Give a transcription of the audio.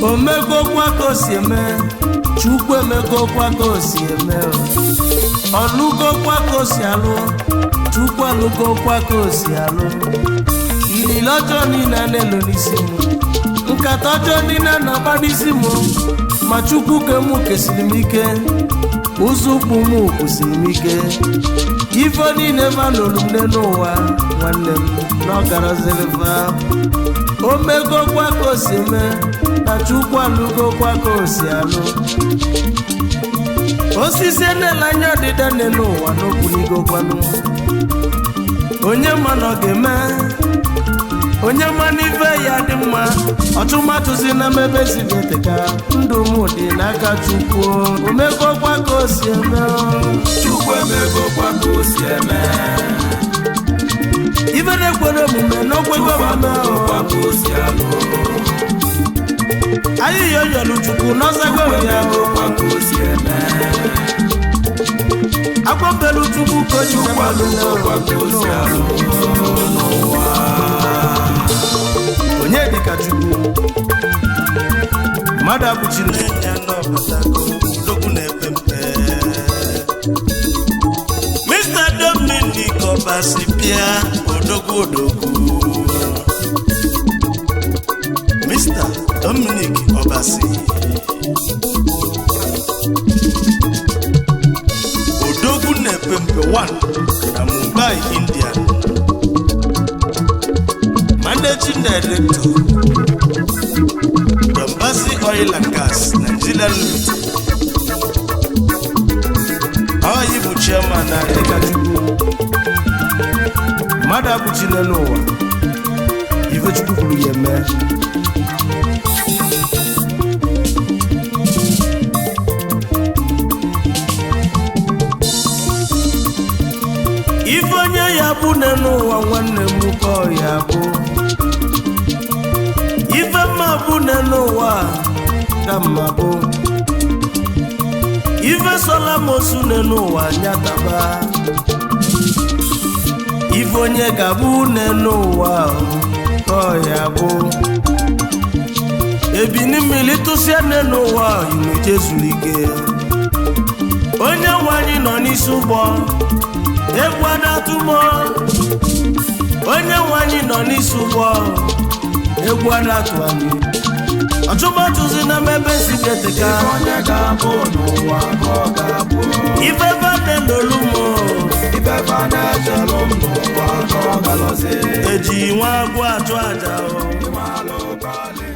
Omegokwa ka o si eme, Chukwu emegokwa ka o si eme, ọlụgokwa ka o si alụ, Chukwu alụgokwa ka o si alụ. Ilile ọjọọ niile na-elo n'isi m, nkata ọjọọ niile na-agba n'isi m, ma Chukwu ke mụ kesiri m ike, ụzọ ụkwụ m kwụsịrị m ike. Ife niile va lụrụ m n'elu ụwa, nwanne m na ọ garaziliva. Omegokwa ka o si eme, na Chukwu alụgokwa ka o si alụ. Osisi enele anya ọdịda n'elu ụwa n'okwuligokwanụ. Onye ma na ọ ga-eme, onye ma na ife ya dị mma, ọtụmatụzi na mmebe zibeteka. Ndụ m dị n'aka Chukwu, omegokwa ka o si eme. Chukwu emegokwa ka o si eme. Ife na-ekwere omume n'okwego omume. Alụgokwa ka o si alụ. Ayịyọ yọlụ Chukwu n'ọzago ya. Emegokwa ka o si eme. Akwapelu Chukwu ka o ji Chukwu alụgokwa ka o si alụ n'ụwa. Onye dịka Chukwu, mmadụ abụchiri. Ya n'ọbatago odogwu na-epe mpe. Mr. Dominic Obasi bịa, odogwu odogwu. Mr. Dominic Obasi, odogwu na-epe mpe 1 na Mumbai, India. Managing Director, Dombasi Oil and Gas Nigeria Limited. Ọyị bụ chairman na Dịka Chukwu, mmadụ abụchile n'ụwa. Ife Chukwu kwuru ya eme. Ife onye ya bụ n'ụwa, nwanne m, ka ọ ya bụ. Ife mma bụ n'ụwa ka mma bụ. Ife sola m osu n'ụwa nyataba. Ife onye ga-abụ n'ụwa ka ọ ya bụ. Ebini mmiri tụsịa n'ụwa, imeje zuru ike. Onye nwe anyị nọ n'isi ụgbọ, egwu adatụmọ. Onye nwe anyị nọ n'isi ụgbọ, egwu adatụ anyị. Ọchụmatụzi na mmebe si beteka. Ife onye ga-abụ n'ụwa ka ọ ga-abụ. Ife vanelolu m. Ife fa na-echelụ m n'ụwa ka ọ galọzi. Eji nwa agwụ achụ aja o. Ịmalụ kọlị.